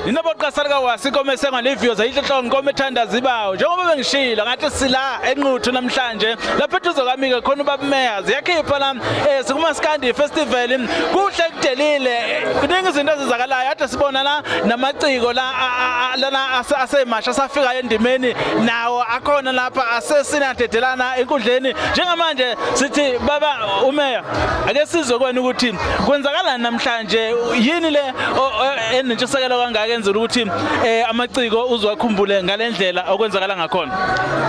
Ninoboqasana kawasi inkomo esengwa neviyo zayihlohlonga inkomo ethanda zibawo. Njengoba bengishilo ngathi sila eNquthu namhlanje lapha eduze kwami ke khona ubaba Meya ziyakhipha la sikumaskandi festival kuhle kudelile kuningi izinto ezizakalayo ade sibona la namaciko la lana asemasha asafika endimeni nawo akhona lapha asesinadedelana enkundleni njengamanje sithi baba umeya ake sizwe kwena ukuthi kwenzakalani namhlanje yini le enentshisekelo kangaka enzela ukuthi amaciko uzwakhumbule ngalendlela okwenzakala ngakhona.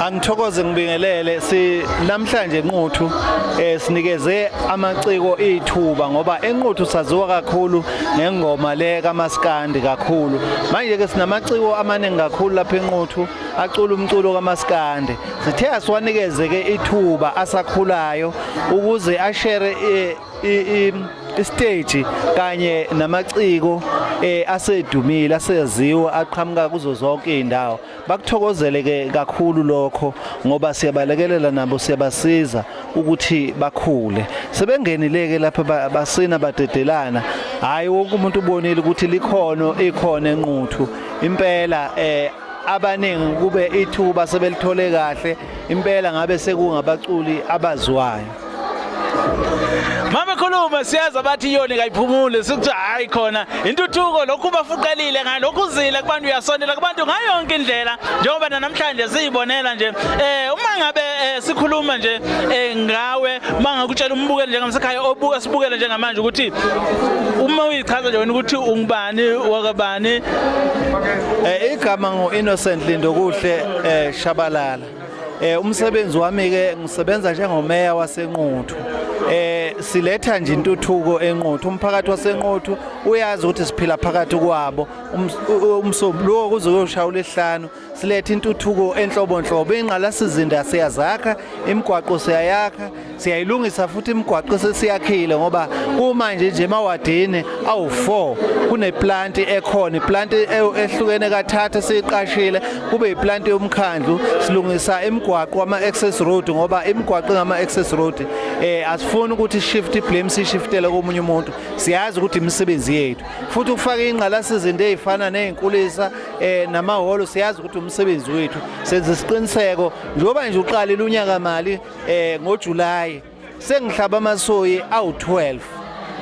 Angithokoze ngibingelele si namhlanje eNquthu sinikeze amaciko ithuba ngoba eNquthu saziwa kakhulu ngengoma le kaMaskandi kakhulu. Manje ke sinamaciko amaningi kakhulu lapha eNquthu acula umculo kaMaskandi. Sithe asiwanikeze ke ithuba asakhulayo ukuze ashere istage kanye namaciko asedumile aseziwa aqhamuka kuzo zonke izindawo. Bakuthokozele ke kakhulu lokho ngoba siyabalekelela nabo siyabasiza ukuthi bakhule. Sebengenile ke lapha basina badedelana. Hayi wonke umuntu ubonile ukuthi likhono ikhona eNquthu. Impela abaningi kube ithuba sebelithole kahle impela ngabe sekungabaculi abaziwayo. Mama khuluma siyazi abathi iyona kayiphumule sithi hayi khona intuthuko lokhu bafuqelile ngalokhu uzile kubantu uyasondela kubantu ngayo yonke indlela njengoba namhlanje siyibonela nje uma ngabe sikhuluma nje ngawe uma ngakutshela umbukeli njengamsekhaya obuka sibukele njengamanje ukuthi uma uyichaza nje wena ukuthi ungubani wakabani. Igama ngu Innocent Lindokuhle Shabalala. Umsebenzi wami ke ngisebenza njengomeya waseNquthu. Siletha nje intuthuko eNquthu. Umphakathi waseNquthu uyazi ukuthi siphila phakathi kwabo. Umsombuluko kuze kuyoshaya uLwesihlanu siletha intuthuko enhlobonhlobo. Ingqalasizinda siyazakha, imigwaqo siyayakha, siyayilungisa futhi imigwaqo sesiyakhile ngoba kumanje nje emawadini awu4 kuneplanti ekhona, iplanti ehlukene kathathu esiyiqashile, kube iplanti yomkhandlu. Silungisa imigwaqo ama access road ngoba imigwaqo ngama access road asifuni ukuthi shift blame sishiftele komunye umuntu. Siyazi ukuthi imisebenzi yethu futhi ukufaka ingqalasizinda ezifana nezinkulisa namahholo siyazi ukuthi umsebenzi wethu. Senza isiqiniseko njengoba nje uqalile unyaka mali ngoJuly sengihlaba amasoyi awu12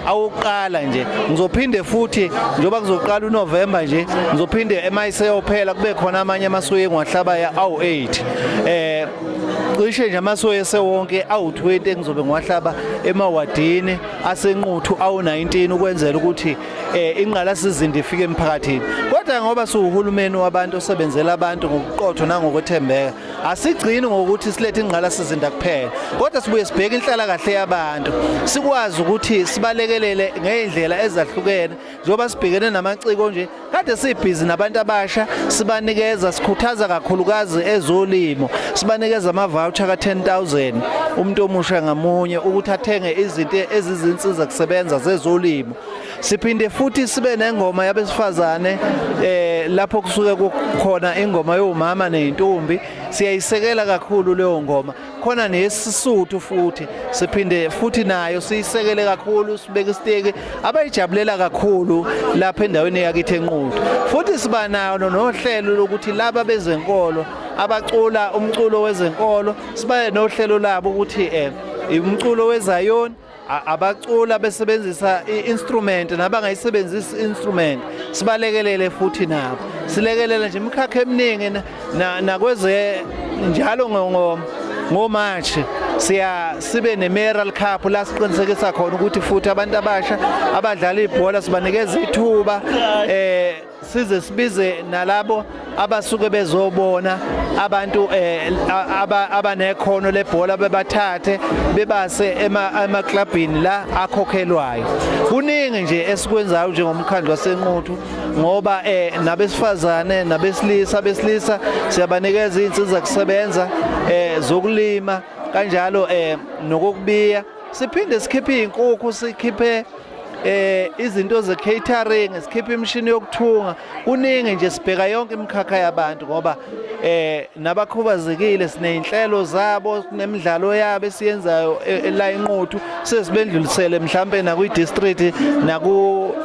awuqala nje, ngizophinde futhi njengoba kuzoqala uNovember nje ngizophinde emayiseyophela kube khona amanye amasoyi engiwahlaba awu8 cishe nje amasoyi esewonke awu20 engizobe ngiwahlaba emawadini aseNquthu awu19 ukwenzela ukuthi ingqalasizinda ifike emphakathini. Kodwa ngoba siwuhulumeni wabantu osebenzela abantu ngobuqotho nangokwethembeka, asigcini ngokuthi silethe ingqalasizinda kuphela, kodwa sibuye sibheke inhlala kahle yabantu, sikwazi ukuthi sibalekelele ngezindlela ezahlukene. Njengoba sibhekene namaciko nje kade sibhizi nabantu abasha, sibanikeza sikhuthaza kakhulukazi ezolimo, sibanikeza ama-voucher ka-10,000 umuntu omusha ngamunye ukuthi athenge izinto ezizinsiza kusebenza zezolimo. Siphinde futhi sibe nengoma yabesifazane lapho kusuke kukhona ingoma yomama nezintombi, siyayisekela kakhulu leyo ngoma. Khona nesisuthu futhi siphinde futhi nayo siyisekele kakhulu, sibeke isiteki abayijabulela kakhulu lapha endaweni yakithi eNquthu. Futhi siba nayo nohlelo lokuthi laba bezenkolo abacula umculo wezenkolo sibaye nohlelo labo ukuthi umculo wezayoni abacula besebenzisa i-instrument nabangayisebenzisi i-instrument sibalekelele futhi nabo, silekelele nje imikhakha eminingi nakweze njalo ngoMarch siya sibe ne-Mayoral Cup la siqinisekisa khona ukuthi futhi abantu abasha abadlala ibhola sibanikeza ithuba size sibize nalabo abasuke bezobona abantu abanekhono lebhola bebathathe bebase emaklabhini la akhokhelwayo. Kuningi nje esikwenzayo njengomkhandlu waseNquthu ngoba nabesifazane nabesilisa, abesilisa siyabanikeza izinsiza kusebenza zokulima kanjalo nokubiya. Siphinde sikhiphe izinkukhu, sikhiphe izinto ze catering, sikhiphe imishini yokuthunga. Kuningi nje, sibheka yonke imikhakha yabantu ngoba nabakhubazekile sineyinhlelo zabo, sinemidlalo yabo esiyenzayo la eNquthu. Sesibendlulisele mhlambe nakwi district, naku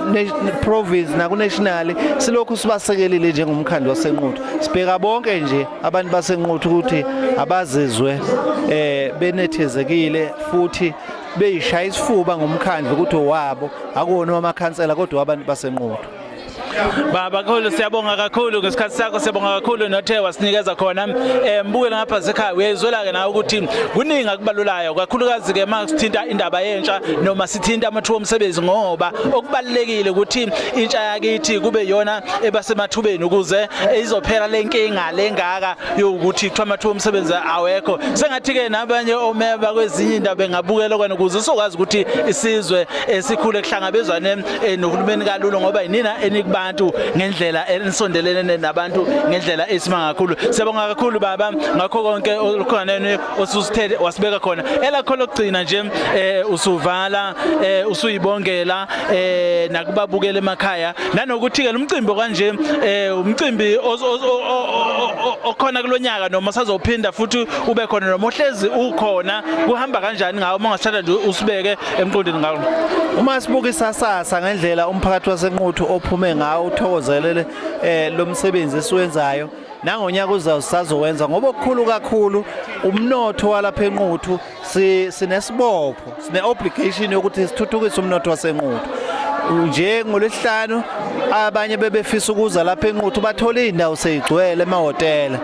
province, naku national. Silokhu sibasekelile njengomkhandlu waseNquthu. Sibheka bonke nje abantu baseNquthu ukuthi abazizwe benethezekile futhi beyishaya isifuba ngomkhandlu ukuthi owabo, akuwona wamakhansela kodwa wabantu baseNquthu. Baba kakhulu, siyabonga kakhulu ngesikhathi sakho, siyabonga kakhulu nothe wasinikeza khona. Mbukele ngapha sekhaya, uyayizwela ke nawe ukuthi kuningi akubalulayo, kakhulukazi ke uma sithinta indaba yentsha noma sithinta amathuba omsebenzi, ngoba okubalulekile ukuthi intsha yakithi kube yona ebasemathubeni ukuze izophela lenkinga lengaka yokuthi kuthiwa amathuba omsebenzi awekho. Sengathi ke nabanye omeya bakwezinye indawo bengabukela kona ukuze sizokwazi ukuthi isizwe esikhule kuhlangabezwane nohulumeni kalula, ngoba yinina enikubantu ngendlela enisondelene nabantu ngendlela esimanga kakhulu. Siyabonga kakhulu baba ngakho konke olukhoneni osusithethe wasibeka khona. Elakho lokugcina nje, usuvala, usuyibongela nakubabukela emakhaya, nanokuthi ke lo mcimbi kanje, umcimbi okhona kulonyaka noma sazophinda futhi ube khona noma ohlezi ukhona, kuhamba kanjani ngawo? Uma ungasithatha nje usibeke emqondweni ngawo. Uma sibuka isasasa ngendlela umphakathi waseNquthu ophume ngawo uthokozelele lo msebenzi esiwenzayo, nangonyaka uzayo sisazowenza, ngoba okukhulu kakhulu umnotho walapha eNquthu. Sinesibopho, sine obligation yokuthi sithuthukise umnotho waseNquthu. Nje ngolwesihlanu abanye bebefisa ukuza lapha eNquthu, bathola indawo seyigcwele emahhotela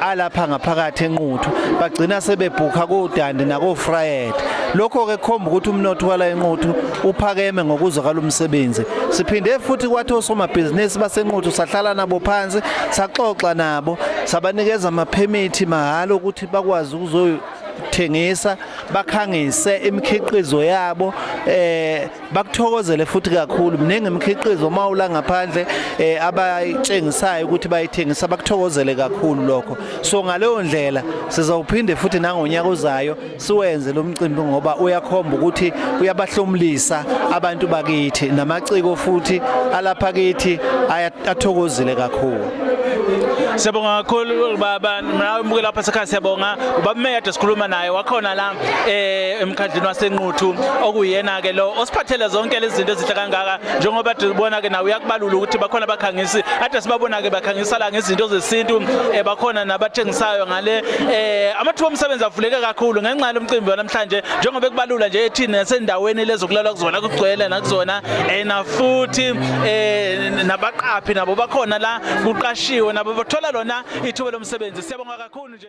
alapha ngaphakathi eNquthu, bagcina sebebhukha koDundee nako Vryheid. Lokho ke kukhomba ukuthi umnotho wala eNquthu uphakeme ngokuza kwalomsebenzi. Siphinde futhi kwathi osomabhizinisi baseNquthu sahlala nabo phansi, saxoxa nabo, sabanikeza amaphemithi mahhala ukuthi bakwazi ukuzothengisa, bakhangise imikhiqizo yabo. Bakuthokozele futhi kakhulu. Mningi imikhiqizo mawula ngaphandle abayitshengisayo ukuthi bayithengisa, bakuthokozele kakhulu lokho. So ngaleyo ndlela sizawuphinde futhi nangonyaka ozayo siwenze lo mcimbi, ngoba uyakhomba ukuthi uyabahlomlisa abantu bakithi, namaciko futhi alapha kithi athokozile kakhulu. Siyabonga kakhulu baba. Nawe mbukeli lapha sekhaya, siyabonga. Ubaba Meya kade sikhuluma naye wakhona la emkhandlini waseNquthu, okuyena ke lo osiphathele zonke lezi zinto ezinhle kangaka, njengoba sibona ke nawe uyakubalula ukuthi bakhona abakhangisi ade sibabona ke bakhangisa la ngezinto zesintu, bakhona nabathengisayo ngale. Amathuba omsebenzi avuleke kakhulu ngenxa yalomcimbi wanamhlanje, njengoba ekubalula nje ethini nasendaweni lezokulalwa kuzona kugcwele nakuzona, na futhi nabaqaphi nabo bakhona la, kuqashiwe nabo, bathola lona ithuba lomsebenzi. Siyabonga kakhulu nje.